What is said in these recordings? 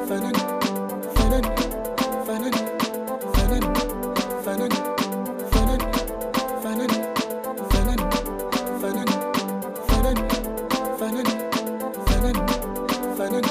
Fanan, fanan, fanan, fanan, fanan, fanan, fanan, fanan, fanan, fanan, fanan, fanan, fanan.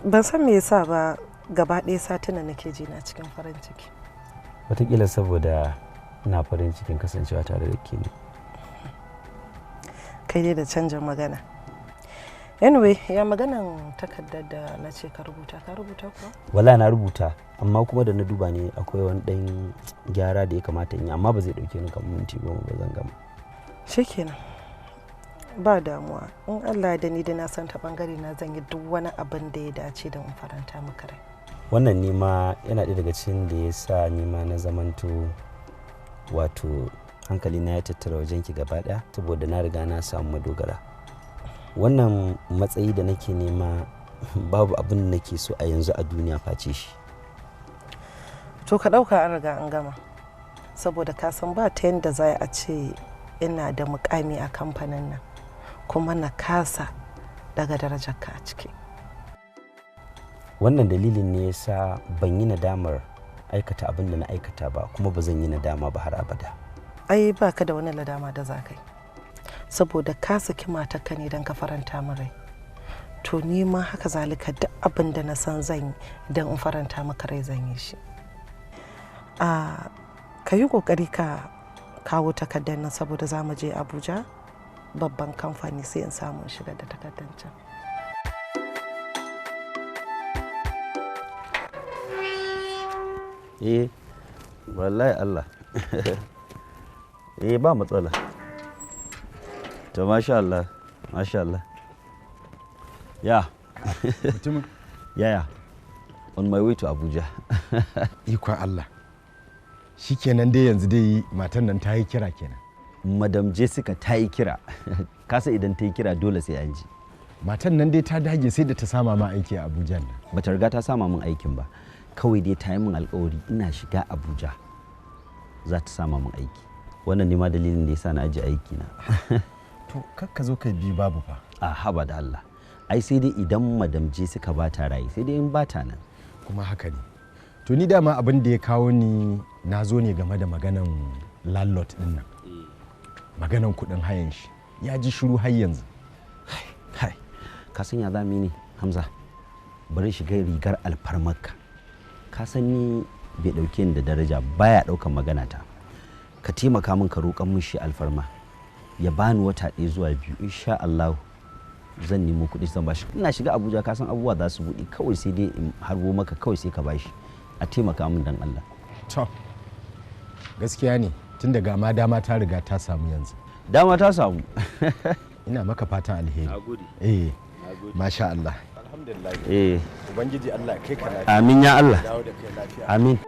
Ban san me yasa ba, gaba ɗaya satina nake ji na cikin farin ciki. Wataƙila saboda ina farin cikin kasancewa tare da ke ne. Kai dai da canjin magana. Anyway, ya maganan takardar da na ce ka rubuta, ka rubuta kuwa? Wala na rubuta, amma kuma da na duba ne akwai wani ɗan gyara da ya kamata in yi, amma ba zai ɗauke ni kamar minti 10 ba, zan gama. Shikenan, ba damuwa. In Allah da ni da na san ta bangare na zan yi duk wani abin da ya dace da in faranta maka rai. Wannan ni ma yana ɗaya daga cikin da ya sa ni ma na zamanto, wato hankali na ya tattara wajen ki gaba ɗaya, saboda na riga na samu madogara. Wannan matsayi da nake nema, babu abin da nake so a yanzu a duniya face shi. To, ka ɗauka an riga an gama, saboda ka san ba ta yadda za a ce ina da mukami a kamfanin nan kuma na kasa daga darajarka a ciki. Wannan dalilin ne yasa ban yi nadamar aikata abin da na aikata ba, kuma ba zan yi nadama ba har abada. Ai ba ka da wani ladama da za ka yi, saboda ka saki matarka ne don ka faranta min rai. To, ni ma haka zalika, duk abin da na san zan yi don in faranta maka rai zan yi shi. A ka yi kokari ka kawo takardar nan, saboda za mu je Abuja babban kamfani, sai in samu in shigar da takardar can. Eh, wallahi Allah, eh, ba matsala. To, masha Allah, masha Allah. Ya Mutumin. Yaya, on my way to Abuja. Ikon Allah. Shikenan dai, yanzu dai matan nan ta yi kira kenan. Madam Jessica ta yi kira. Kasa idan ta yi kira dole sai an ji. Matan nan dai ta dage sai da ta sama ma aiki a Abuja nan. Bata riga ta sama min aikin ba, kawai dai ta yi min alkawari ina shiga Abuja za ta sama min aiki. Wannan ne ma dalilin da yasa na aji aiki na. To, kar ka zo kai biyu babu fa. A haba da Allah, ai sai dai idan Madam Jessica ba ta raye, sai dai in ba ta nan. Kuma haka ne. To, ni dama abin da ya kawo ni, na zo ne game da maganan landlord din nan. Maganan kuɗin hayan shi. Ya ji shiru har yanzu. Kai, ka san ya zami ne, Hamza? Bari shiga rigar alfarmarka. Ka san ni bai dauke ni da daraja, baya daukan magana ta. Ka taimaka min ka roƙan min shi alfarma ya bani wata 1 zuwa 2. Insha Allah zan nemo kuɗi zan bashi ina shiga Abuja. Ka san abubuwa za su buɗe, kawai sai dai in harbo maka, kawai sai ka bashi. A taimaka min dan Allah. To, gaskiya ne, tun daga ma dama ta riga ta samu yanzu. Dama ta samu. Ina maka fatan alheri. Nagode. Eh, masha Allah. Alhamdulillah. Eh. Ubangiji Allah ya kai ka lafiya. Amin ya Allah. Dawo da kai lafiya. Amin.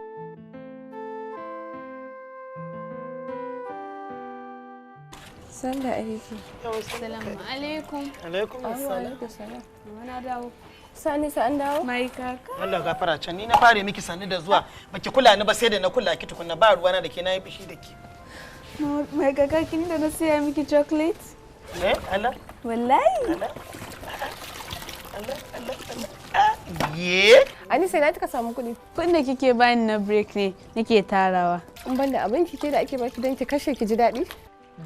Sanda aiki. Assalamu alaikum. Alaikum assalam. Alaikum salam. Na dawo. Sani sa an dawo? Mai kaka. Allah gafara can, ni na fare miki sanni da zuwa, baki kula ni ba sai da na kula ki tukunna. Ba ruwana da ke, na yi bishi da ke. Mai kaka, kin da na siya miki chocolate? Eh, Allah. Wallahi. Allah. Allah, Allah, Allah. Ah, ye. Anisa, na kika samu kuɗi? Kuɗin da kike bani na break ne nake tarawa. In banda abin kike da ake baki don ki kashe ki ji daɗi?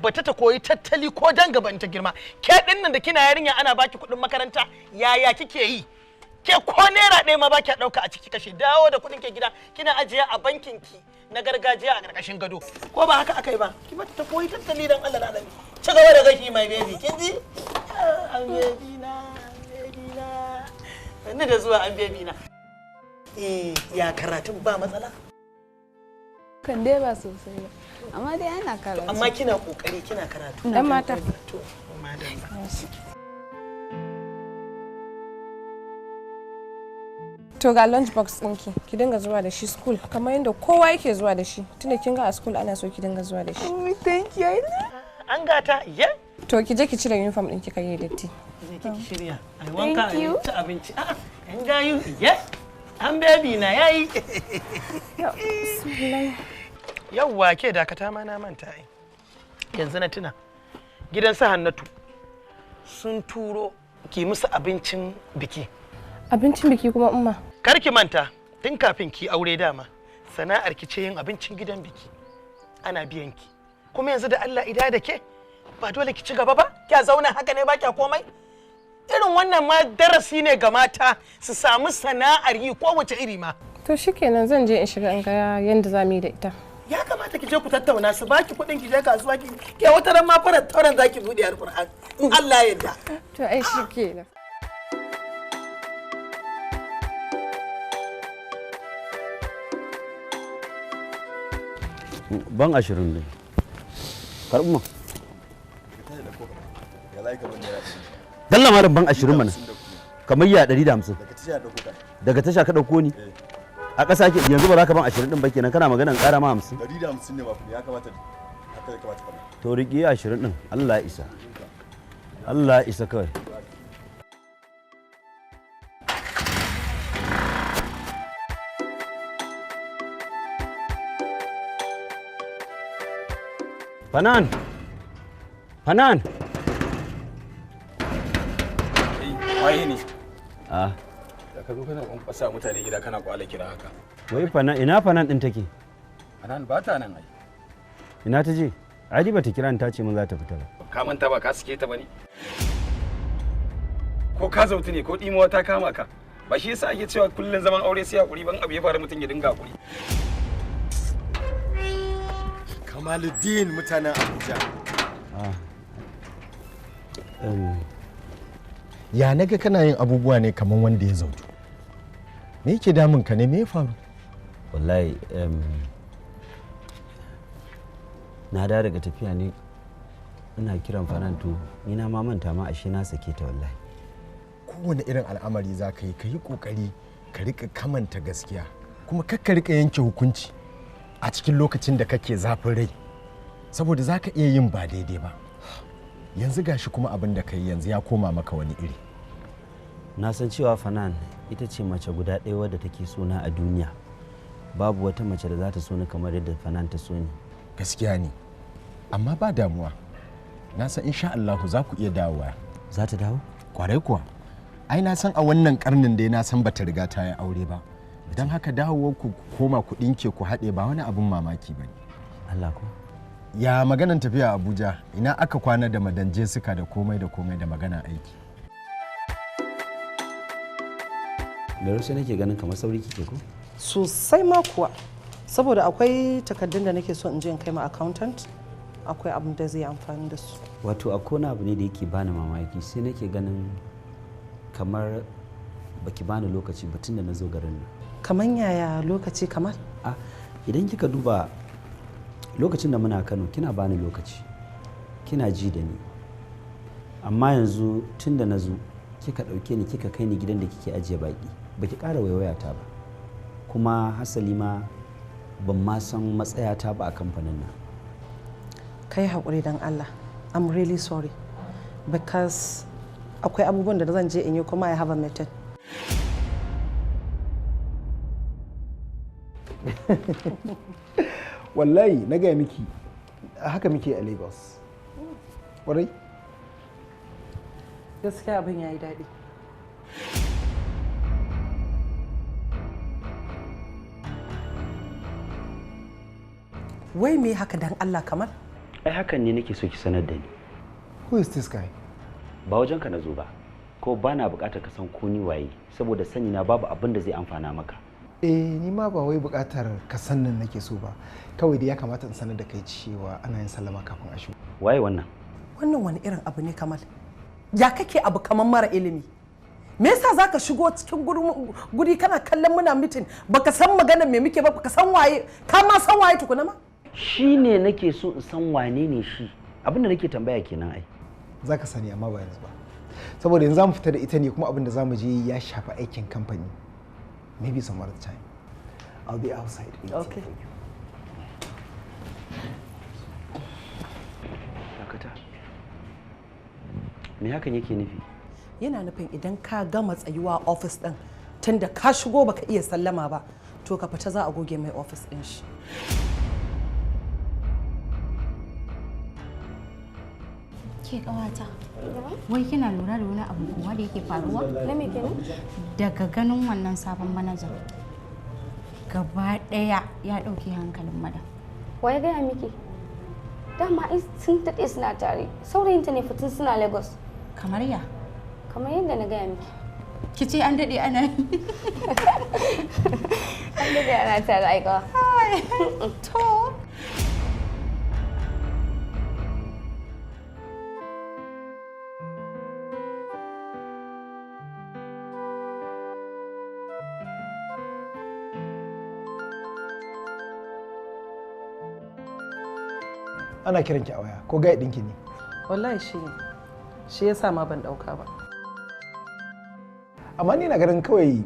Bata ta koyi tattali ko dan gaban ta girma. Ke din nan da kina yarinya ana baki kuɗin makaranta, yaya kike yi? Ke ko naira ɗaya ma ba ki ɗauka a ciki kashe, dawo da kuɗin ke gida kina ajiye a bankin ki na gargajiya a ƙarƙashin gado. Ko ba haka akai ba? Ki bata ta koyi tattali dan Allah da Annabi. Ci gaba da gashi my baby, kin ji? An baby na, an baby na. Sannu da zuwa an baby na. Eh, ya karatun ba matsala? Kan dai ba sosai ba. Amma dai ana karatu. Amma kina kokari kina karatu. Dan mata. To, madalla. To ga lunch box ɗinki, ki dinga zuwa da shi school kamar yadda kowa yake zuwa da shi. Tunda kin ga a school ana so ki dinga zuwa da shi. Thank you. An gata, ya? To ki je ki cire uniform ɗinki kai yi datti. Je ki shirya. Ai wanka ai ci abinci. A'a, an gayu, ya? An baby na yayi. Yawwa ke dakata ma na manta ai. Yanzu na tuna. Gidan su Hannatu sun turo ki musu abincin biki. Abincin biki kuma umma? Kar ki manta, tun kafin ki aure dama sana'ar ki ce yin abincin gidan biki. Ana biyan ki. Kuma yanzu da Allah ida da ke ba dole ki ci gaba ba? Kya zauna haka ne ba kya komai? Irin wannan ma darasi ne ga mata su samu sana'ar yi kowace iri ma. To shikenan zan je in shiga in ga yanda za mu yi da ita. Ya kamata ki je ku tattauna su baki kuɗin ki je kasuwa ki ke wata ran ma fara tauran zaki buɗe alƙur'an in Allah ya yarda. To ai shikenan. Ban 20 ne. Karɓi ma. Dalla malam ban 20 mana. Kamar ya 150. Daga tasha ka ɗauko ni. A ƙasa ke yanzu ba za ka ban 20 ɗin ba kenan kana magana in ƙara ma 50. 150 ne ba ya kamata haka ya kamata kamar. To riƙe 20 ɗin Allah ya isa. Allah ya isa kawai. Fanan! Fanan! Waye ne? Ah. Da ka zo kana kwankwasa mutane gida kana kwala kira haka. Wai Fanan, ina Fanan din take? Fanan ba ta nan ai. Ina ta je? Adi bata kira ni ta ce mun za ta fita ba. Ka manta ba ka sike ta bane? Ko ka zautu ne ko dimuwa ta kama ka? Ba shi yasa ake cewa kullun zaman aure sai hakuri ban abu ya faru mutum ya dinga hakuri. Kamaluddin mutanen Abuja. Ya naga kana yin abubuwa ne kamar wanda ya zautu. Me yake damun ka ne? Me ya faru? Wallahi na dawo daga tafiya ne ina kiran Fanan to ni na ma manta ma ashe na sake ta wallahi. Kowane irin al'amari za ka yi kokari ka rika kamanta gaskiya kuma kar ka rika yanke hukunci a cikin lokacin da kake zafin rai saboda za ka iya yin ba daidai ba. Yanzu gashi kuma abin da ka yi yanzu ya koma maka wani iri. Na san cewa Fanan ita ce mace guda ɗaya wadda take so na a duniya. Babu wata mace da za ta so ni kamar yadda Fanan ta so ni. Gaskiya ne, amma ba damuwa. Na san insha Allahu za ku iya dawowa. Za ta dawo? Kwarai kuwa. Ai na san a wannan karnin dai na san bata riga ta yi aure ba. Don haka dawowar ku koma ku ɗinke ku haɗe ba wani abin mamaki ba ne. Allah ko? Ya maganan tafiya Abuja, ina aka kwana da madan Jessica da komai da komai da magana aiki. Garo sai nake ganin kamar sauri kike ko? Sosai ma kuwa. Saboda akwai takardun da nake so in je in kai ma accountant, akwai abin da zai amfani da su. Wato akwai wani abu ne da yake bani mamaki sai nake ganin kamar baki bani lokaci ba tun da na zo garin nan. Kamar yaya lokaci kamar? Ah, idan kika duba lokacin da muna Kano kina bani lokaci, kina ji da ni. Amma yanzu tun da na zo kika ɗauke ni kika kai ni gidan da kike ajiye baƙi, baki ƙara waiwayata ba. Kuma hasali ma ban ma san matsayata ba a kamfanin nan. Kai haƙuri don Allah. I'm really sorry because akwai abubuwan da zan je in yi kuma I have a meeting. Wallahi na gaya miki haka muke a Lagos. Kwarai? Gaskiya abin ya yi daɗi. Wai me haka dan Allah kamar? Ai hakan ne nake so ki sanar da ni. Who is this guy? Ba wajenka na zo ba. Ko ba na buƙatar ka san ko ni waye, saboda sani na babu abin da zai amfana maka. Eh, ni ma ba wai buƙatar ka san nan nake so ba. Kawai dai ya kamata in sanar da kai cewa ana yin sallama kafin a shigo. Waye wannan? Wannan wani irin abu ne, Kamal? Ya kake abu kamar mara ilimi? Me yasa zaka shigo cikin guri kana kallon muna meeting, baka san maganar me muke ba, baka san waye, ka ma san waye tukuna ma? Shi ne nake so in san wane ne shi. Abin da nake tambaya kenan ai. Za ka sani, amma ba yanzu ba. Saboda yanzu za mu fita da ita ne, kuma abin da za mu je ya shafi aikin kamfani. Maybe some other time. I'll be outside waiting Okay. for you. Dakata. Me hakan yake nufi? Yana nufin idan ka gama tsayuwa a office din, tunda ka shigo baka iya sallama ba, to ka fita, za a goge mai office din shi. Ke kawata, wai kina lura da wani abu kuwa da yake faruwa? Na me kenan? Daga ganin wannan sabon manajan, gaba ɗaya ya ɗauke hankalin madam. Wa ya gaya miki? Dama ai sun daɗe suna tare. Saurayinta ne fitin suna Lagos. Kamar ya? Kamar yadda na gaya miki. Ki ce an daɗe ana yi. An daɗe ana tare ai, kawa. To. Ana kiranki a waya, ko guy ɗinki ne? Wallahi shi ne. Shi yasa ma ban dauka ba. Amma ni na ganin kawai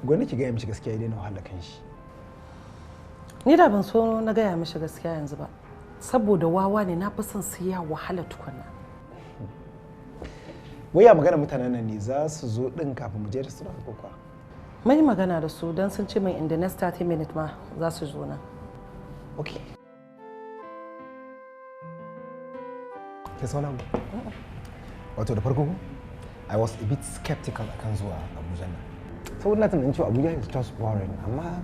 gwani ki gaya mishi gaskiya, ya daina wahala kan shi. Ni da ban so na gaya mishi gaskiya yanzu ba. Saboda wawa ne, na fi son sai ya wahala tukunna. Wai ya magana mutanen nan ne, za su zo ɗin kafin mu je restaurant ko kuwa? Mun yi magana da su, don sun ce min in the next 30 minutes ma za su zo nan. Okay. Ke sauna mu. Wato da farko I was a bit skeptical akan zuwa Abuja nan. Saboda na tunanin cewa Abuja is just boring, amma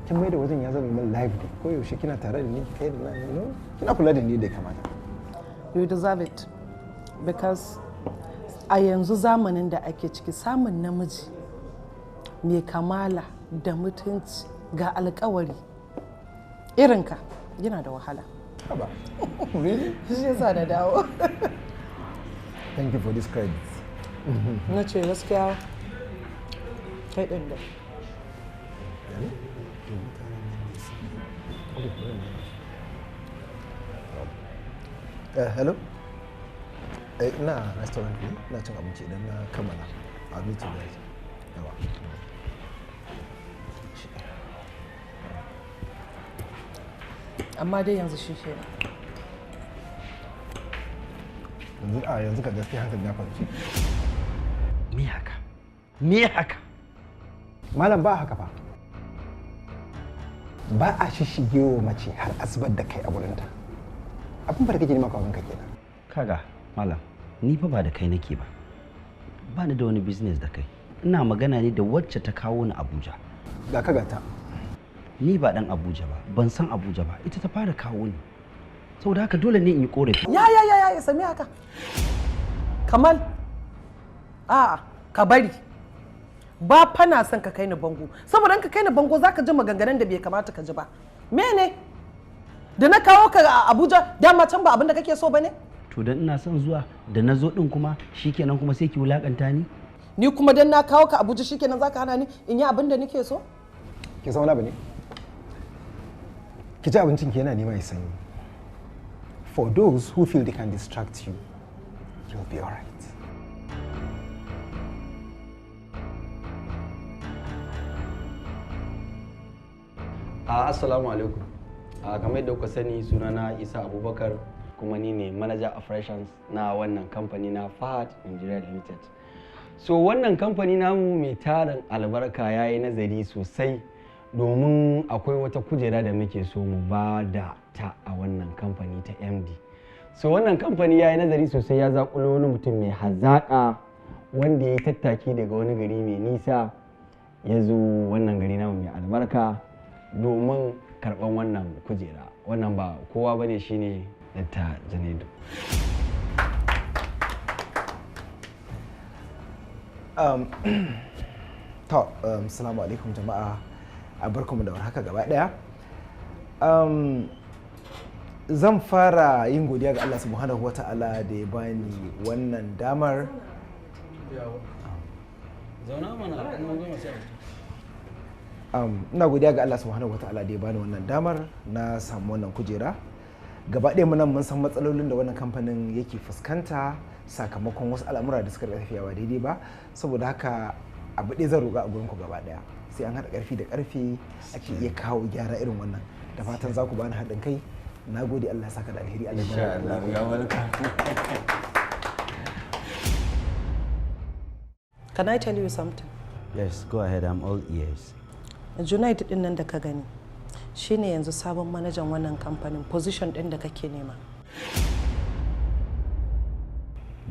kin mai da wajen ya zama min lively. Ko yaushe kina tare da ni, kai da nan, kina kula da ni da ya kamata. You deserve it. Because a yanzu zamanin da ake ciki, samun namiji mai kamala da mutunci ga alkawari irinka yana da wahala. Haba. Really? Shi yasa na dawo. Thank you for this credit. Na ce gaskiya kai ɗin da. Yani? Okay, hello? Ina restaurant ne, ina cin abinci, idan na kammala. I'll meet you guys. Yawa. Amma dai yanzu shi kenan. Yanzu a yanzu ka gaskiya hankali ya kwanci. Me haka? Me haka? Malam, ba haka fa. Ba a shishige wa mace har asibar da kai a gurinta. Abin ba da kake nema ka kanka kenan. Kaga, malam, ni fa ba da kai nake ba. Ba ni da wani business da kai. Ina magana ne da wacce ta kawo ni Abuja. Ga ka gata. Ni ba dan Abuja ba, ban san Abuja ba, ita ta fara kawo ni. Saboda haka dole ne in yi korafi. Ya ya ya ya sami haka. Kamal. A'a, ka bari. Ba fa na son ka kai ni bango. Saboda in ka kai ni bango, zaka ji maganganun da bai kamata ka ji ba. Mene? Da na kawo ka a Abuja, dama can ba abin da kake so bane? To, dan ina son zuwa da na zo din kuma shikenan, kuma sai ki wulakanta ni? Ni kuma dan na kawo ka Abuja shikenan zaka hana ni in yi abin da nake so? Ki san wani abu ne? Ki ci abincin ki, yana nema ya sanyi. For those who feel they can distract you, you'll be alright. Assalamu alaikum. Kamar yadda kuka sani, sunana Isa Abubakar, kuma ni ne manager operations na wannan kamfani na Fahad Nigeria Limited. So wannan kamfani namu mai tarin albarka ya yi nazari sosai domin akwai wata kujera da muke so mu ba da ta a wannan kamfani ta MD. So wannan kamfani ya yi nazari sosai, ya zaƙulo wani mutum mai hazaƙa wanda ya yi tattaki daga wani gari mai nisa ya zo wannan gari namu mai albarka domin karɓan wannan kujera. Wannan ba kowa bane, shine Dr. Janaidu. To, salamu alaikum jama'a, a barkanmu da warhaka gaba daya. Zan fara yin godiya ga Allah subhanahu wa ta'ala da ya bani wannan damar. Zauna mana, mun gama sai. Ina godiya ga Allah subhanahu wa ta'ala da ya bani wannan damar na samu wannan kujera. Gaba ɗaya mu nan mun san matsalolin da wannan kamfanin yake fuskanta sakamakon wasu al'amura da suka tafiya ba daidai ba. Saboda haka abu ɗaya zan roƙa a gurin ku gaba ɗaya, sai an haɗa ƙarfi da ƙarfe ake iya kawo gyara irin wannan. Da fatan za ku bani haɗin kai. Na gode, Allah ya saka da alheri. Allah ya Allah ya barka. Can I tell you something? Yes, go ahead, I'm all ears. Junaid din nan da ka gani shine yanzu sabon manajan wannan kamfanin, position din da kake nema.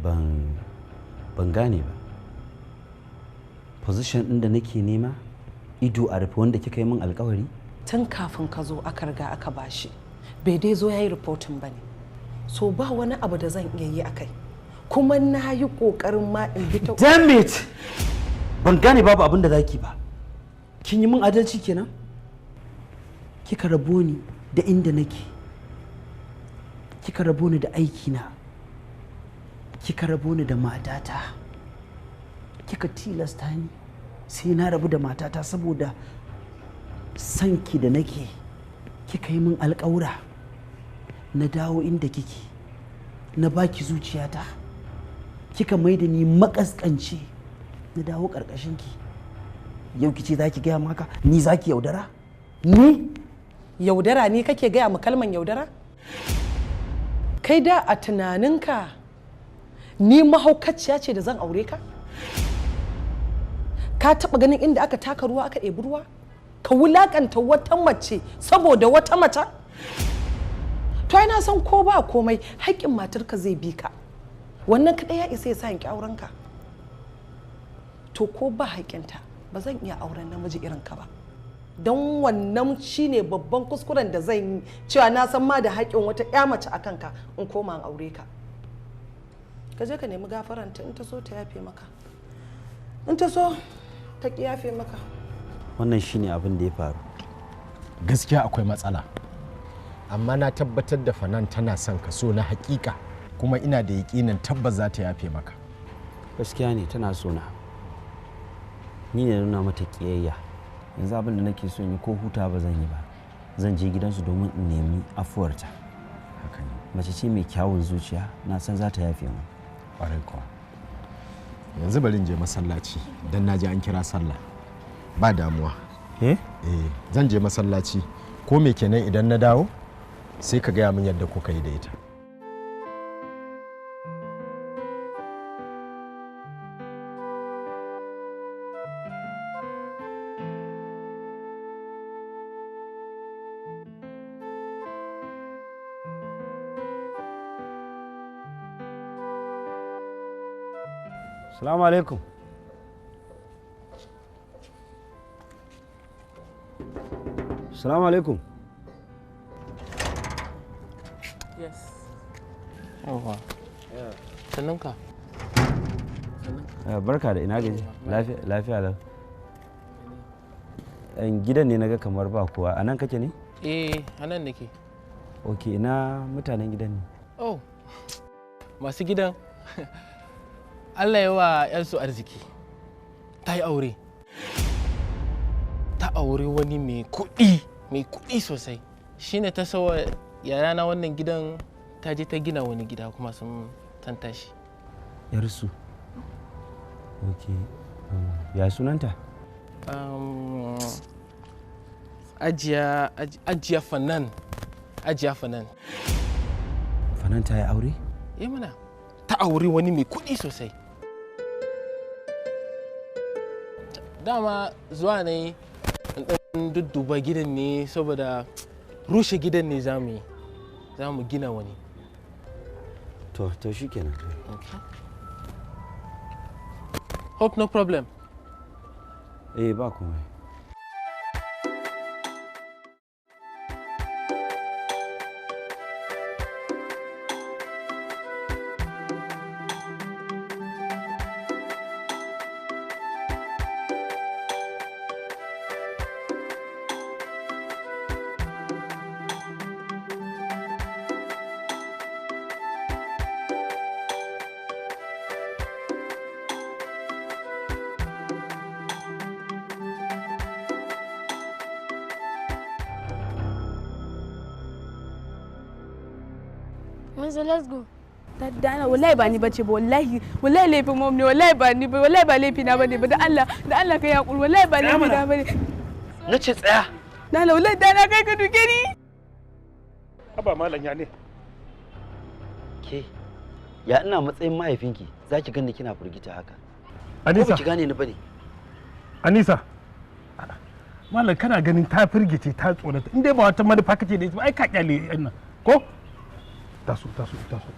Ban gane ba. Position din da nake nema, ido a rufe wanda kika yi min alkawari? Tun kafin ka zo aka riga aka bashi. Bai dai zo yayi reporting bane. So ba wani abu da zan iya yi akai. Kuma na yi kokarin ma in bi ta. Damn it! Ban gane babu abin da zaki ba. Kin yi min adalci kenan? Kika rabo ni da inda nake. Kika rabo ni da aikina. Kika rabo ni da matata. Kika tilasta ni sai na rabu da matata saboda sanki da nake. Kika yi min alƙawura. Na dawo inda kike. Na baki zuciyata. Kika mai da ni makaskanci. Na dawo ƙarƙashinki. Yau kice za ki gaya maka ni za ki yaudara? Ni? Yaudara ni kake gaya ma kalman yaudara? Kai da a tunaninka ni mahaukaciya ce da zan aure ka? Ka taɓa ganin inda aka taka ruwa aka ɗebi ruwa? Ka wulaƙanta wata mace saboda wata mace? To ai na san ko ba komai haƙƙin matarka zai bi ka. Wannan kaɗai ya isa ya sa in ƙi aurenka. To ko ba haƙƙinta ba zan iya auren namiji irin ka ba. Don wannan shine babban kuskuren da zan yi, cewa na san ma da haƙƙin wata ƴa mace a kanka in koma in aure ka. Ka je ka nemi gafaranta, in ta so ta yafe maka, in ta so ta ƙi yafe maka. Wannan shine abin da ya faru. Gaskiya akwai matsala, amma na tabbatar da Fanan tana son ka so na hakika, kuma ina da yaƙinin tabbas za ta yafe maka. Gaskiya ne tana so na. Ni ne nuna mata ƙiyayya. Yanzu abin da nake so yi, ko huta ba zan yi ba, zan je gidansu domin in nemi afuwarta. Haka ne. Mace ce mai kyawun zuciya, na san za ta yafe mu. Ƙwarai kuwa. Yanzu bari in je masallaci don na ji an kira sallah. Ba damuwa. Eh? Eh, zan je masallaci. Ko me kenan idan na dawo sai ka gaya min yadda kuka yi da ita. Salamu alaikum. Salamu alaikum. Yes. Yawwa. Sannan ka. Barka da ina gaji. Lafiya lau. Gidan ne naga kamar ba kowa. A nan kake ne? Eh, a nan nake. Ok, ina mutanen gidan ne? Oh, masu gidan. Allah ya wa 'yansu arziki. Ta yi aure. Ta aure wani mai kuɗi sosai. Shine ta sawa yayana wannan gidan, ta je ta gina wani gida kuma sun tashi. Yarsu. Ok. Ya sunanta? Ajiya Fanan. Ajiya Fanan. Fanan ta yi aure? Eh mana. Ta aure wani mai kuɗi sosai. Dama zuwa ne in ɗan dudduba gidan ne, saboda rushe gidan ne za mu yi. Za mu gina wani. To shikenan. Okay. Hope no problem. Eh, ba komai. Mun let's go. Dana wallahi ba ni bace ba, wallahi wallahi laifin mom ne, wallahi ba ni ba, wallahi ba laifi na bane ba, da Allah da Allah kai hakuri, wallahi ba laifi na bane. Nace tsaya. Dana wallahi dana kai ka duke ni. Haba malam ya ne? Ke ya ina matsayin mahaifinki zaki ganni kina firgita haka? Anisa. Ko ki gane ni bane? Anisa. Malam kana ganin ta firgice ta tsorata, in dai ba wata manufa kake da ita ba ai ka kyale yan nan ko? Taso taso taso.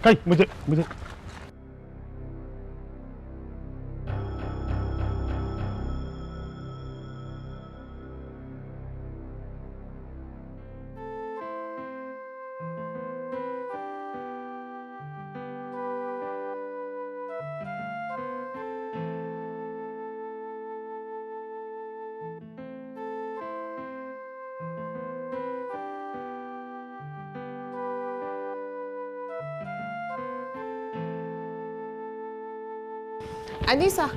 Kai muje muje. Anisa,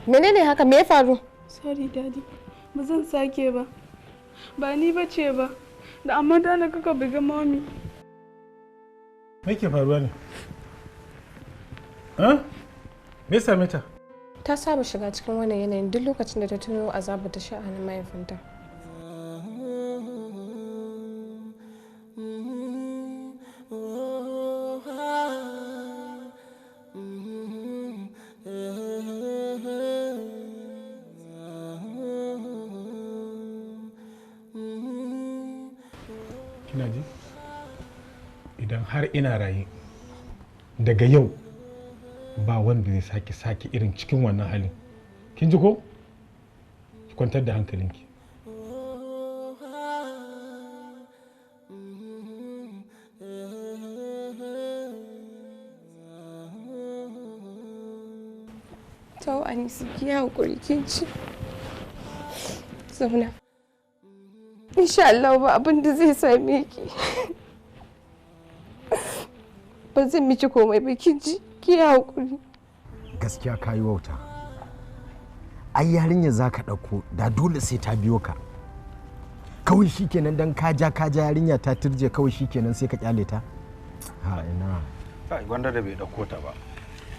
menene haka, me ya faru? Sorry daddy, ba zan sake ba. Ba ni bace ba. Da amma dana kaka buga mommy. Me ke faruwa ne? Ha? Me ya same ta? Ta saba shiga cikin wannan yanayin duk lokacin da ta tuno azabar ta sha a hannun mahaifinta. Kina ji? Idan har ina raye daga yau ba wanda zai sake sake irin cikin wannan halin. Kin ji ko? Ki kwantar da hankalinki. To Anisa, ki yi hakuri kin ci. Zauna. Insha Allah ba abin da zai same ki. Ba zan miki komai ba kin ji, ki yi hakuri. Gaskiya ka yi wauta. Ai yarinya za ka ɗauko da dole sai ta biyo ka. Kawai shikenan dan ka ja yarinya ta turje, kawai shikenan sai ka kyale ta. Ha ina. Kai gwanda da bai ɗauko ta ba.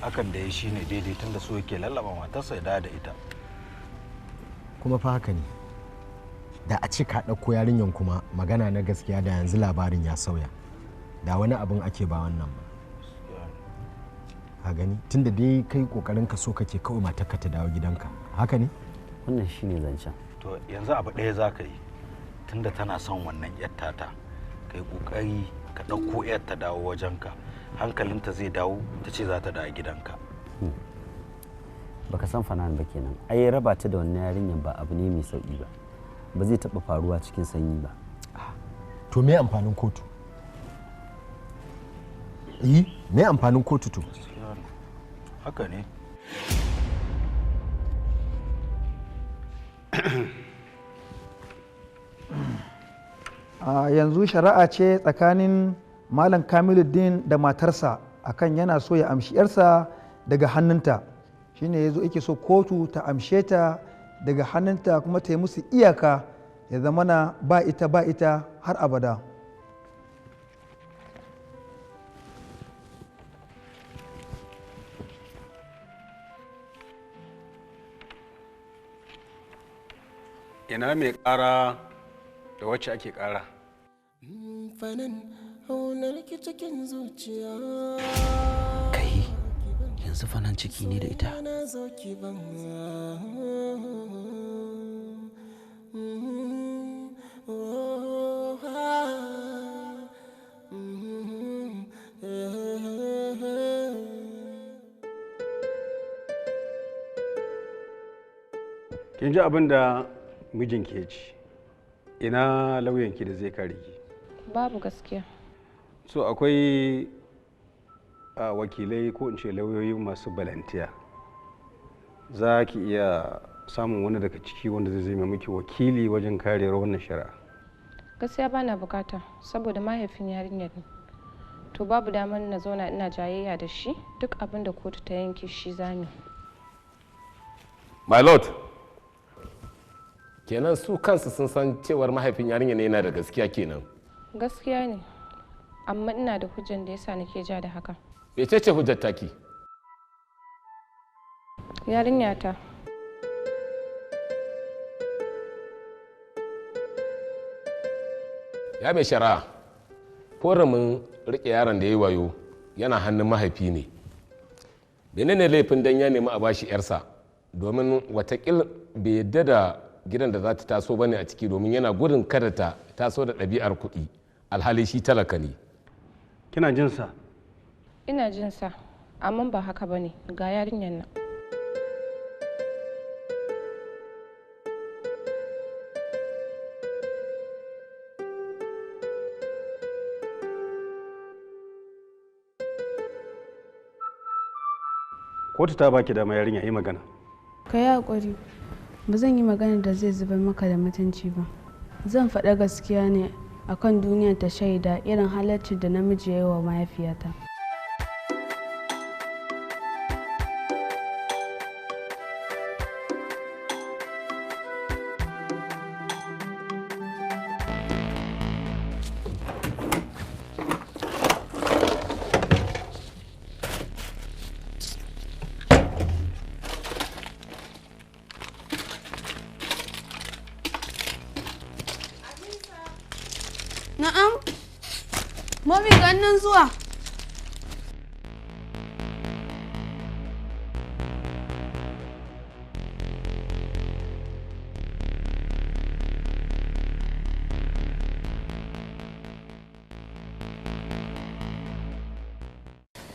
Hakan da ya shine daidai tunda so yake lallaba matarsa ya dawo da ita. Kuma fa haka ne. Da a ce ka ɗauko yarinyan kuma magana na gaskiya da yanzu labarin ya sauya. Da wani abin ake ba wannan ba. Ka gani tunda dai kai kokarin ka so kake kawai matarka ta dawo gidanka, haka ne? Wannan shine zancen. To yanzu abu ɗaya za ka yi, tunda tana son wannan yar tata, kai kokari ka ɗauko yar ta dawo wajenka, hankalinta zai dawo ta ce za ta dawo gidanka. Baka san Fanan ba kenan. Ai raba ta da wannan yarinyar ba abu ne mai sauki ba. Ba zai taɓa faruwa cikin sanyi ba. To me amfanin kotu? Yi, me amfanin kotu to? Haka ne. A yanzu shari'a ce tsakanin Malam Kamiluddin da matarsa akan yana so ya amshi yarsa daga hannunta. Shine yazo yake so kotu ta amshe ta daga hannunta kuma ta yi musu iyaka ya zamana ba ita ba ita har abada. Ina mai ƙara da wacce ake ƙara? Fanan haunar ki cikin zuciya. Kai yanzu fanan ciki ne da ita. Na zo ki ban. Kin ji abin da mijinki ya ce, ina lauyanki da zai kare ki? Babu gaskiya. So akwai wakilai ko in ce lauyoyi masu balantiya. Za ki iya samun wani daga ciki wanda zai zama miki wakili wajen karewar wannan shari'a. Gaskiya bana bukata saboda mahaifin yarinyar ne. To babu damar na zauna ina jayayya da shi, duk abin da kotu ta yanke shi zami. My lord, Kenan su kansu sun san cewar mahaifin yarinya ne yana da gaskiya kenan. Gaskiya ne, amma ina da hujjan da yasa nake ja da haka. Mecece hujjar taki? Yarinya ta. Ya mai shari'a, forumin rike yaron da ya yi wayo yana hannun mahaifi ne. Menene laifin dan ya nemi a bashi yarsa domin watakil bai yadda da gidan da za ta taso bane a ciki, domin yana gudun kada ta taso da ɗabi'ar kuɗi, alhali shi talaka ne. Kina jin sa? Ina jin sa, amma ba haka bane, ga yarinyar nan. Kotu ta baki dama yarinya, yi magana. Ka yi haƙuri, ba zan yi magana da zai zubar maka da mutunci ba. Zan faɗa gaskiya ne akan duniya ta shaida irin halaccin da namiji ya yi wa mahaifiyata. Na'am. Mami, ga nan zuwa.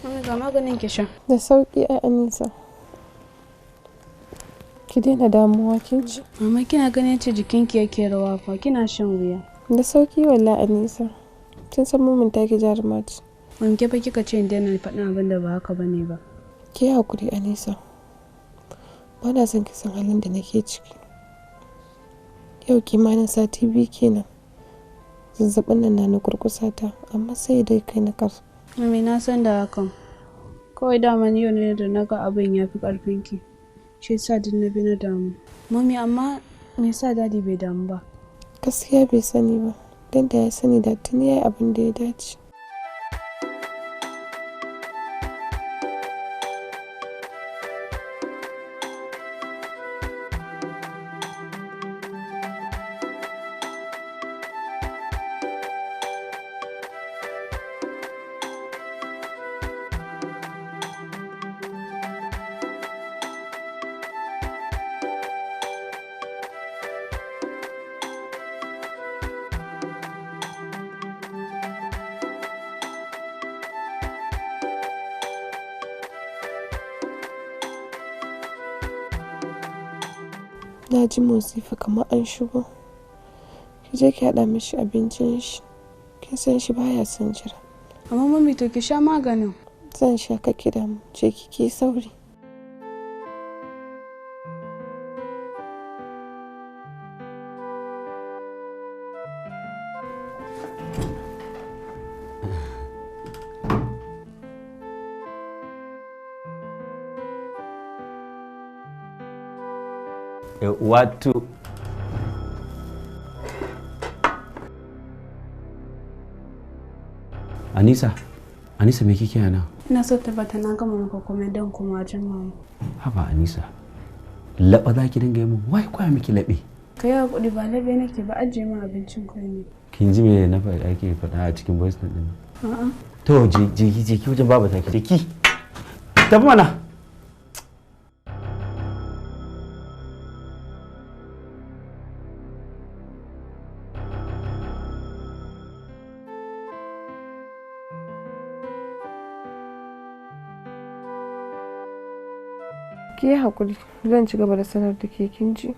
Mami, ga maganin ki sha. Da sauƙi ai Anisa. Ki daina damuwa, kin ji? Mama, kina ganin ce jikinki yake rawa fa, kina shan wuya. Da sauƙi wallahi Anisa. Kin san mumin taki jaruma ce. Wanke fa kika ce in daina faɗin abin da ba haka bane ba. Ki hakuri Anisa. Ba na son ki san halin da nake ciki. Yau kimanin sati 2 kenan. Zazzaɓin nan na na kurkusa ta, amma sai dai kai na kar. Mami, na san da hakan. Kawai dama yau ne da na ga abin ya fi ƙarfinki. Shi yasa duk na bi na damu. Mami, amma me yasa dadi bai damu ba? Gaskiya bai sani ba. Don da ya sani da tuni ya yi abin da ya dace. Na ji motsi fa kamar an shigo. Ki je ki haɗa mishi abincin shi. Kin san shi baya son jira. Amma mami, to ki sha maganin. Zan sha, ka ki damu. Je ki ki sauri. Wato Anisa, Anisa, me kike yana? Ina so tabbata na gama maka komai don kuma wajen mama. Haba Anisa, laɓa za ki dinga yi min, wai kwaya miki laɓe. Ka yi haƙuri, ba laɓe nake ba, ajiye min abincin kai ne. Kin ji me na faɗa ake faɗa a cikin voice note ɗin? A'a. To je je ki, je ki wajen baba ta ki, je ki. Tafi mana. Ki yi haƙuri, zan ci gaba da sanar da ke, kin ji?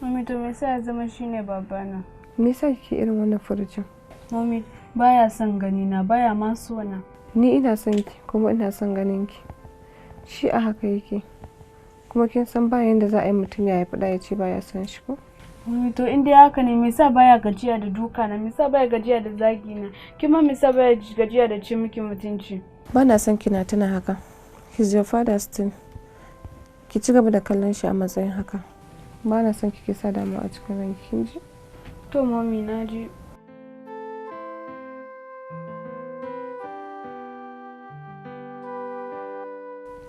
Mami, to me yasa ya zama shine babana? Me yasa kike irin wannan furucin? Mami, baya son gani na, baya ma so na. Ni ina son ki kuma ina son ganin ki. Shi a haka yake. Kuma kin san ba yanda za a yi mutum ya haifi ɗa ya ce baya son shi ko? Mami, to in dai haka ne, me yasa baya gajiya da duka na, me yasa baya gajiya da zagi na, kima me yasa baya gajiya da ci miki mutunci? Ba na son kina tuna haka. He's your father still. Ki ci gaba da kallon shi a matsayin haka. Ba na son kike sa damuwa a cikin ranki, kin ji? To mommy, na ji.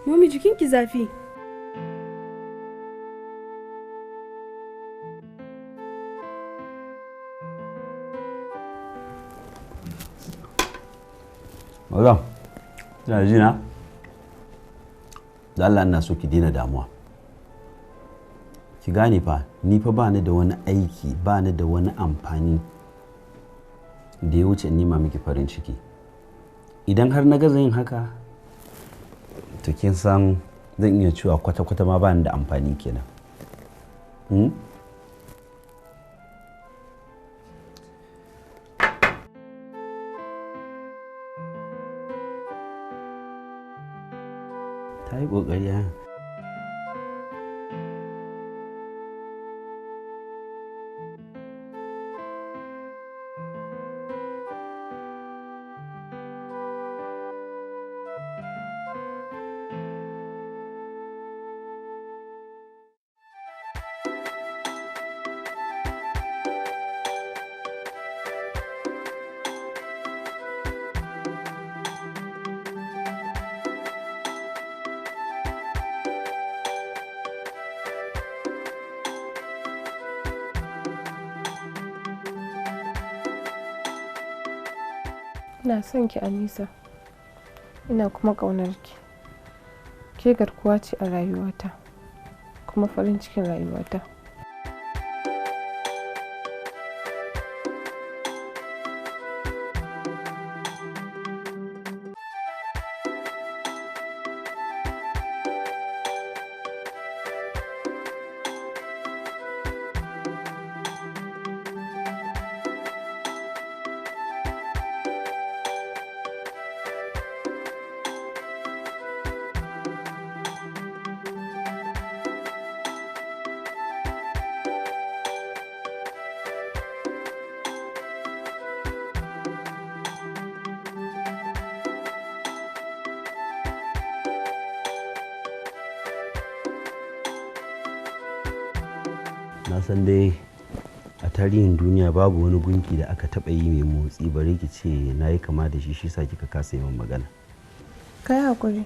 Mommy, jikinki zafi. Maza, kina ji na? Da Allah ina so ki daina damuwa. Ki gane fa, ni fa ba ni da wani aiki, ba ni da wani amfani da ya wuce in nema miki farin ciki. Idan har na gaza yin haka, to kin san zan iya cewa kwata-kwata ma ba ni da amfani kenan. Hmm? Ta yi ƙoƙari ha. Ina son ki Anisa. Ina kuma ƙaunar ki. Ke garkuwa ce a rayuwata, kuma farin cikin rayuwata. Na san dai a tarihin duniya babu wani gunki da aka taɓa yi mai motsi bare ki ce na yi kama da shi, shi sa kika kasa yi min magana. Ka yi haƙuri.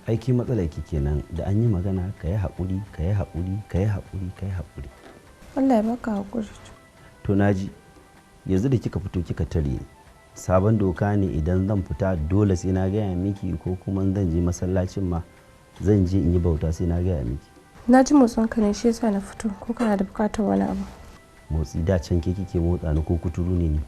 Aiki matsalar ki kenan, da an yi magana ka yi haƙuri, ka yi haƙuri, ka yi haƙuri, ka yi haƙuri. Allah ya baka haƙuri. To na ji, yanzu da kika fito kika tare ni, sabon doka ne idan zan fita dole sai na gaya miki, ko kuma zan je masallacin ma zan je in yi bauta sai na gaya miki. Na ji motsin ka ne shi yasa na fito, ko kana da buƙatar wani abu? Motsi da can ke kike motsa ni ko kuturu ne ni?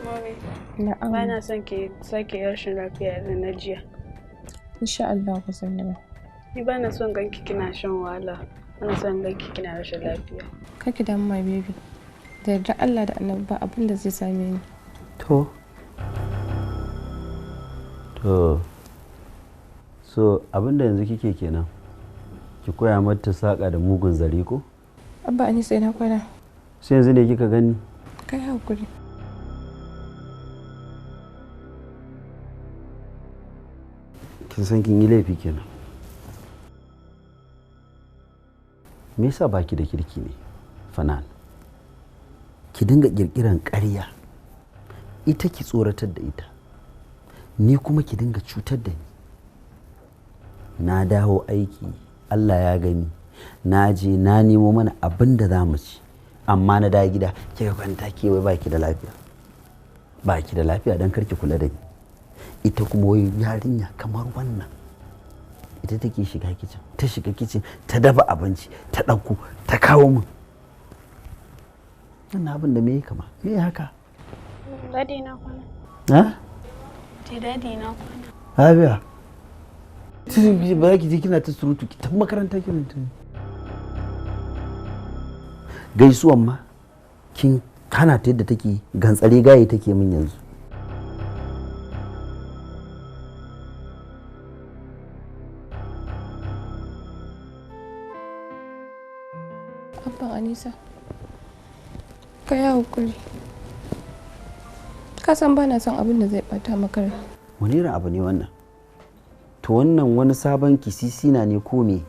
Mommy, Na'am. ba na son ki sake rashin lafiya irin na jiya. Insha Allah ba zan yi ba. Ni ba na son ganki kina shan wahala. Ba na son ganki kina rashin lafiya. Kar ki damu my baby. Da yardar Allah da Annabi ba abin da zai same ni. To. To. So abin da yanzu kike kenan. Ki koya mata saƙa da mugun zare ko? Abba Anisa ina kwana. Sai yanzu ne kika gani? Kai haƙuri. Kin san kin yi laifi kenan. Me yasa baki da kirki ne, Fanan? Ki dinga kirkiran ƙarya. Ita ki tsoratar da ita. Ni kuma ki dinga cutar da ni. Na dawo aiki, Allah ya gani. Na je na nemo mana abin da za mu ci. Amma na dawo gida kika kwanta ke wai baki da lafiya. Baki da lafiya don kar ki kula da ni. Ita kuma wai yarinya kamar wannan, ita take shiga kicin, ta shiga kicin ta dafa abinci, ta ɗauko ta kawo min. Wannan abin da me ya kama, me haka? Daddy na kwana. Ha? Ce daddy na kwana. Lafiya. Ba za ki je kina ta surutu, ki tafi makaranta kina ta gaisuwan ma kin Hana ta yadda take gantsare gaye take min yanzu. Abban Anisa, ka yi hakuri. Ka san ba na son abin da zai bata maka rai. Wani irin abu ne wannan? To wannan wani sabon kisisina ne ko me?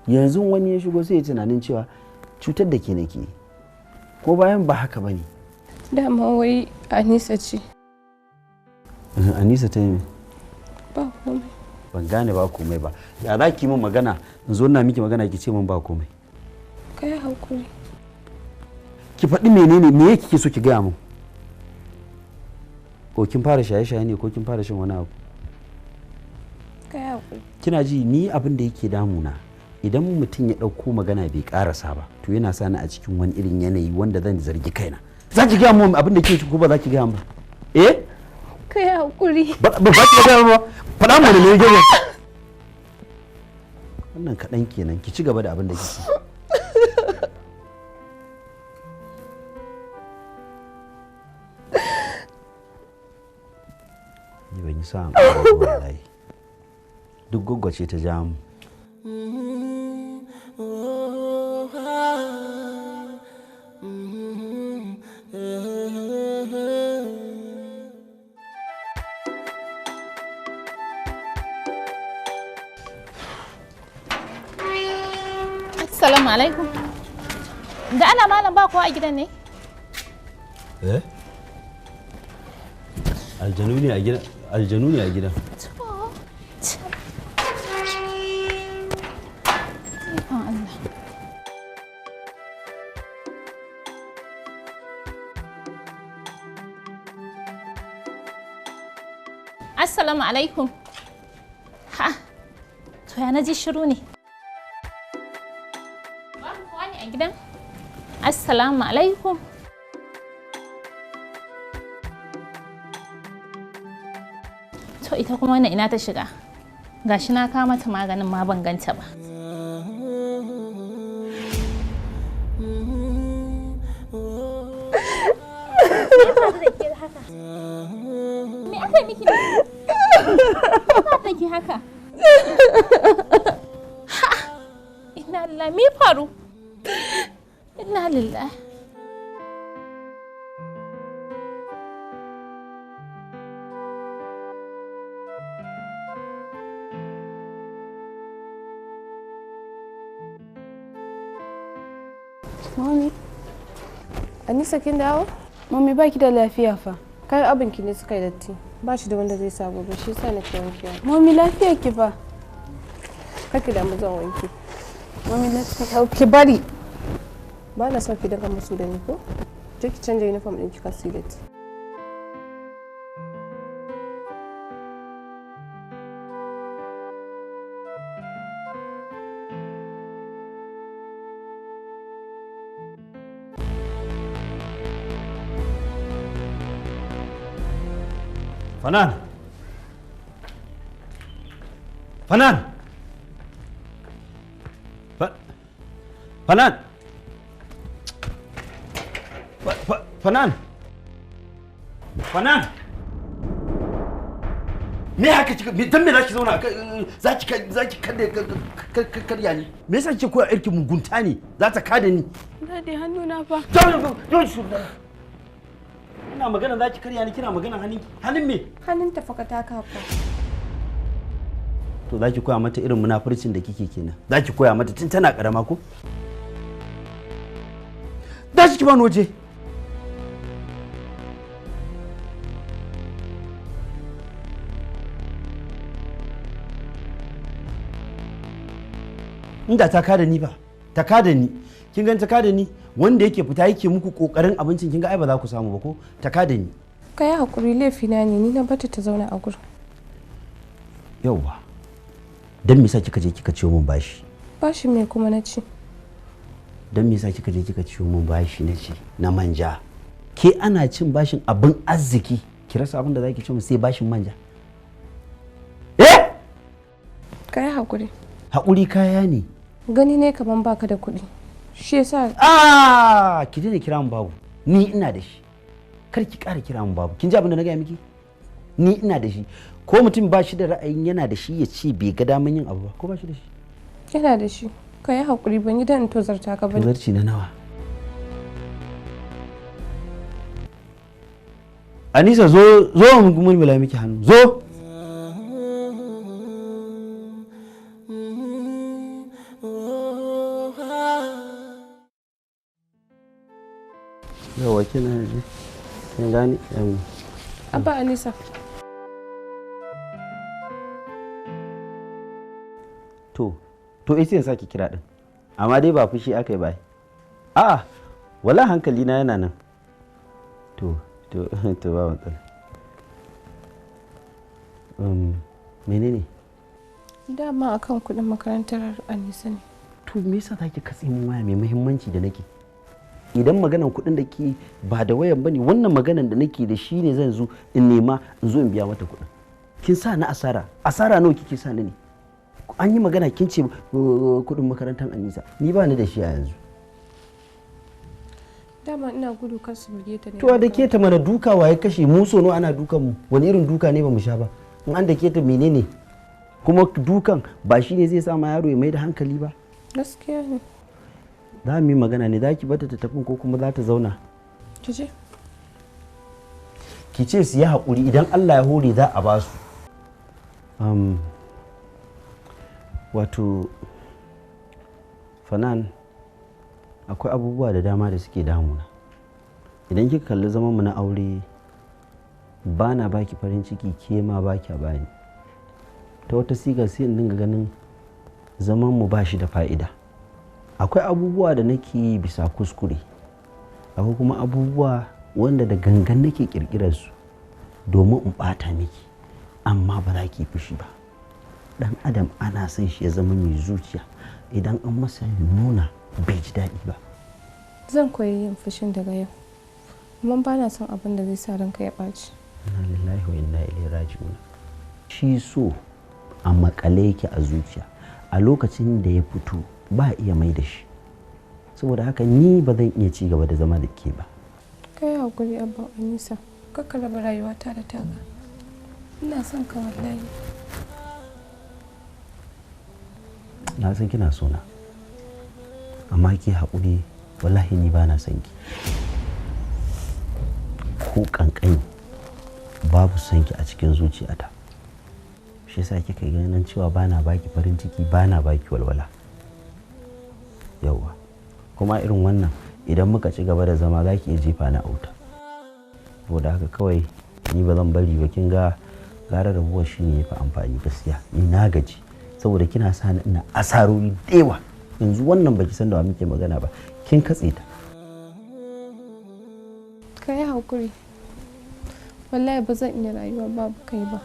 Yanzu wani ya shigo sai ya tunanin cewa cutar da ke nake. Ko bayan ba haka bane. Dama wai Anisa ce. Anisa ta yi me? Ba komai. Ban gane ba komai ba. Ya za ki min magana in zo ina miki magana ki ce min ba komai. Ka yi hakuri. Ki faɗi menene me kike so ki gaya min? Ko kin fara shaye-shaye ne ko kin fara shan wani abu? Ka yi hakuri. Kina ji ni abin da yake damuna idan mutum ya ɗauko magana bai ƙarasa ba to yana sa ni a cikin wani irin yanayi wanda zan zargi kaina. Za ki gaya min abin da kike ko ba za ki gaya min ba? Eh? Ka yi hakuri. Ba ba ki gaya min ba. Faɗa mu ne me yake. Wannan kaɗan kenan, ki ci gaba da abin da kike. Ni ban yi sa'an aure ba wallahi. Duk gwaggwace ta ja mu. Assalamu alaikum. Da ana malam ba kowa a gidan ne? Eh? Aljanu ne a gidan. Aljanu ne a gidan. Ikon Allah. Assalamu alaikum. Ha. To ya naji shiru ne. Babu kowa ne a gidan? Assalamu alaikum. To ita kuma wannan ina ta shiga? Gashi na kawo mata maganin ma ban ganta ba. Me aka yi miki ne? Me ya faru da ke haka? Ha! Inna lillahi, me ya faru? Inna lillahi. Mami. Anisa kin dawo? Mami baki da lafiya fa. Kayan abinki ne suka yi datti. Ba shi da wanda zai sa gobe shi yasa nake wankewa. Mami lafiyar ki fa. Kar ki damu zan wanke. Mami let me help ki bari. Ba na son ki dinga musu da ni ko? Je ki canja uniform ɗin ki kar su yi datti. Fanan! Fanan! Fanan! Fanan! Fanan! Me haka kika dan me zaki zauna zaki kada karya ni? Me yasa kike koya irki mugunta ne? Za ta kada ni. Dadi hannuna fa. Ina magana zaki karya ni kina magana hannunki. Hannun me? Hannun ta fa ka taka fa. To zaki koya mata irin munafurcin da kike kenan. Zaki koya mata tun tana karama ko? Dashi ki bani waje. Inda ta kada ni ba, ta kada ni. Kin gan ta kada ni wanda yake fita yake muku kokarin abincin kin ga ai ba za ku samu ba ko? Ta kada ni. Ka yi hakuri laifina ne ni na bata ta zauna a gurin. Yauwa. Dan me yasa kika je kika ciwo min bashi? Bashi me kuma na ci? Dan me yasa kika je kika ciwo min bashi na ci na manja? Ke ana cin bashin abin arziki ki rasa abin da zaki ci mu sai bashin manja. Eh? Ka yi hakuri. Hakuri kaya ne. Gani ne kaman baka da kuɗi. Shi yasa Ah, ki daina kira mu babu. Ni ina da shi. Kar ki ƙara kira mun babu. Kin ji abin da na gaya miki? Ni ina da shi. Ko mutum ba shi da ra'ayin yana da shi ya ce bai ga daman yin abu ba, ko ba shi da shi? Yana da shi. Ka yi haƙuri, ban yi dan tozarta ka ba. Tozarci na nawa? Anisa, zo zo mu mulmula miki hannu. Zo. Yawa, kina ji? Kin gani? Abba, Anisa. To ita yin saki kira din. Amma dai ba fushi aka yi ba. A'a, wala hankali na yana nan. To ba matsala. Menene? Dama akan kuɗin makarantar Anisa ne. To me yasa zaki katse min waya mai muhimmanci da nake? Idan maganan kuɗin da ke ba da wayan bane, wannan maganan da nake da shi ne zan zo in nema in zo in biya mata kuɗin. Kin sa ni asara, asara nawa kike sa ni ne? An yi magana kin ce kuɗin makarantar Anisa, ni ba ni da shi a yanzu. Dama ina gudu kar su buge ta ne. To da ke ta mana duka waye kashe mu? So nawa ana dukan mu? Wani irin duka ne ba mu sha ba? In an da ke ta menene? Kuma dukan ba shi ne zai sa ma yaro ya mai da hankali ba. Gaskiya ne. Za mu yi magana ne, za ki bata ta tafi ko kuma za ta zauna? Ki je. Ki ce su yi haƙuri, idan Allah ya hore za a ba su. Wato Fanan, akwai abubuwa da dama da suke damuna. Idan kika kalli zaman mu na aure, ba na baki farin ciki, ke ma ba kya bani. Ta wata sigar sai in dinga ganin zaman mu ba shi da fa'ida. Akwai abubuwa da nake yi bisa kuskure, akwai kuma abubuwa wanda da gangan nake kirkirar su domin in bata miki, amma ba za ki fushi ba. Dan adam ana son shi ya zama mai zuciya, idan an masa nuna bai ji daɗi ba. Zan koyi yin fushin daga yau, amma ba na son abin da zai sa ranka ya ɓaci. Inna lillahi wa inna ilaihi raji'un. Shi so a makale yake a zuciya, a lokacin da ya fito ba iya mai da shi. Saboda haka ni ba zan iya ci gaba da zama da ke ba. Kai hakuri Abba Anisa, kar ka raba rayuwata da taka. Ina son ka wallahi. Na san kina so na, amma ki haƙuri, wallahi ni ba na son ki. Ko ƙanƙani babu son ki a cikin zuciyata. Shi yasa kika ganin cewa ba na baki farin ciki, ba na baki walwala. Yauwa, kuma irin wannan idan muka ci gaba da zama za ki iya jefa na auta. Saboda haka kawai ni ba zan bari ba. Kin ga gara rabuwar shi ne ya fi amfani gaskiya. Ni na gaji saboda kina sa ni ina asarori da yawa. Yanzu wannan baki san da wa muke magana ba, kin katse ta. Ka yi haƙuri, wallahi ba zan iya rayuwa babu kai ba.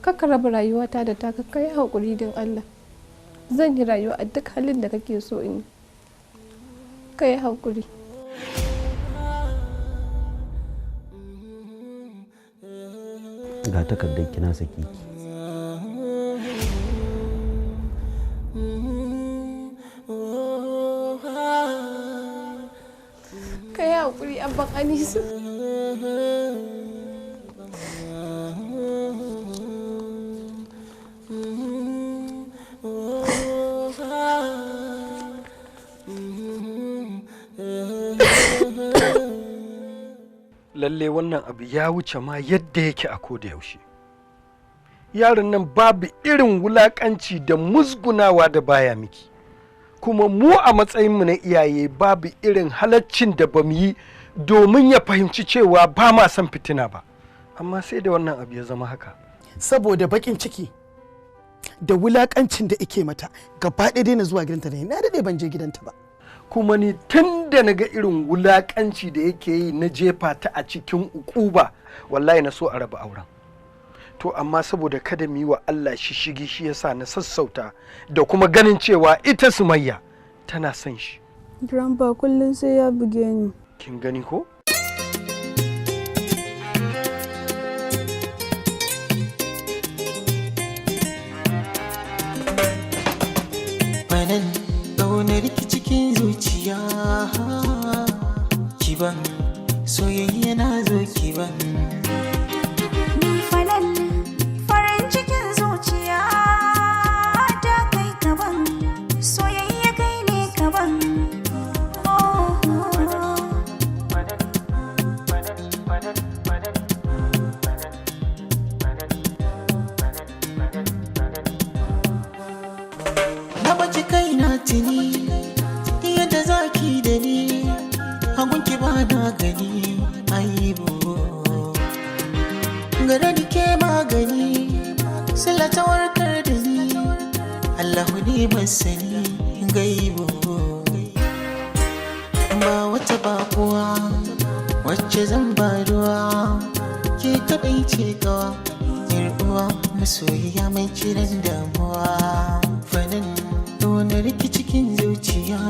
Kar ka raba rayuwata da taka, ka yi haƙuri don Allah. Zan yi rayuwa a duk halin da kake so in yi. Ka yi haƙuri. Ga takardar kina saki ki. Ka yi haƙuri Abban Anisa. Lalle wannan abu ya wuce ma yadda yake a koda yaushe. Yaron nan babu irin wulakanci da musgunawa da baya miki. Kuma mu a matsayinmu na iyaye babu irin halaccin da bamu yi domin ya fahimci cewa ba ma son fitina ba. Amma sai da wannan abu ya zama haka. Saboda bakin ciki da wulakancin da ike mata, gaba ɗaya daina zuwa gidanta ne, na daɗe ban je gidanta ba. Kuma ni tun da na ga irin wulakanci da yake yi na jefa ta a cikin ukuba, wallahi na so a raba auren. To amma saboda kada mu yi wa Allah shishigi, shi yasa na sassauta da kuma ganin cewa ita Sumayya tana son shi. Grandpa kullum sai ya buge ni. Kin gani ko? Fanan ƙaunar ki cikin zuciya. Na baci kaina tuni yadda zaki da ni, hagunki ba na gani aibu. Gare ni ke magani, sila ta warkar da ni, Allahu ne masani gaibu. Ba wata bakuwa wacce zan ba ruwa, ke kaɗai ce gawa, yar uwa masoyiya mai kiran damuwa. Fanin wani rikici cikin zuciya.